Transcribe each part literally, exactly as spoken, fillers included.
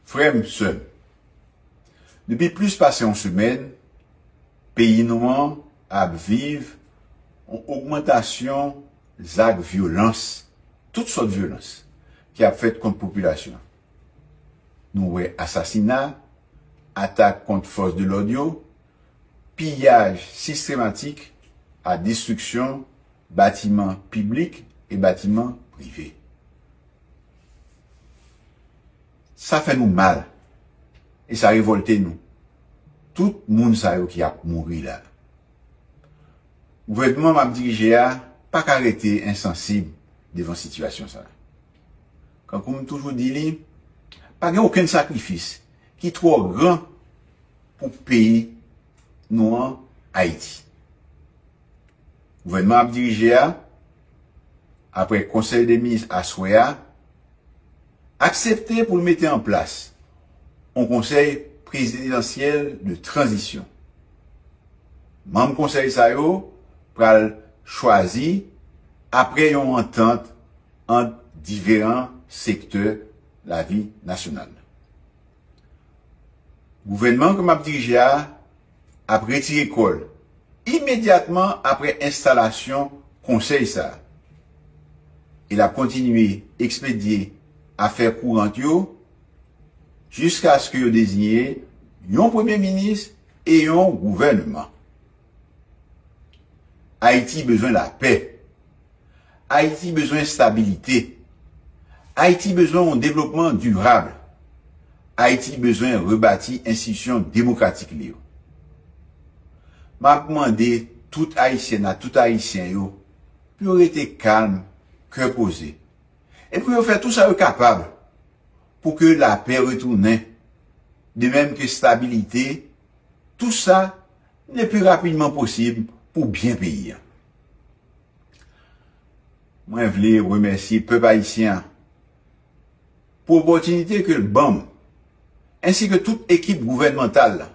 Frè m, sè m, depi plis pase yon semèn, peyi nou an ap viv yon ogmantasyon zak vyolans, tout sòt vyolans, ki ap fèt kont popilasyon an. Nou wè asasina, atak kont fòs de lòd yo, piyaj sistematik ak destriksyon batiman piblik e batiman prive. Sa fè nou mal e sa revòlte nou. Tout moun sa yo ki ap mouri la. Gouvènman m ap dirije a pa ka rete ensansib devan sitiyasyon sa a. Kankou m toujou di li, pa gen okenn sakrifis ki twò gran pou peyi nou an, Ayiti. Gouvènman ap dirije a, apre Konsèy de Minis aswè a, aksepte pou l mete an plas yon konsèy prezidansyèl de tranzisyon. Manm konsèy sa yo pral chwazi apre yon antant ant diferan sektè lavi nasyonal. Gouvènman ke m ap dirije a ap retire kò l imedyatman apre enstalasyon konsèy sa a. E l ap kontinye ekspedye afè kourant yo jiskaske yo deziye yon premye minis e yon gouvènman. Ayiti bezwen lapè. Ayiti bezwen estabilite. Ayiti bezwen yon devlopman dirab. Ayiti bezwen rebati enstitisyon demokratik li yo. M ap mande tout Ayisyèn ak tout Ayisyen yo pou yo rete kalm, kè poze, e pou yo fè tou sa yo kapab pou ke lapè retounen, de menm ke estabilite, tou sa le pli rapidman posib pou byen peyi a. Mwen vle remèsye pèp ayisyen an pou opòtinite ke l ban m, ensi ke tout ekip gouvènmantal la,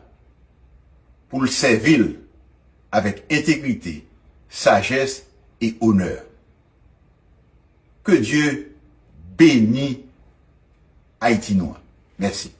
pou l sèvi l avèk entegrite, sajès e onè. Ke Dye beni Ayiti nou an. Mèsi.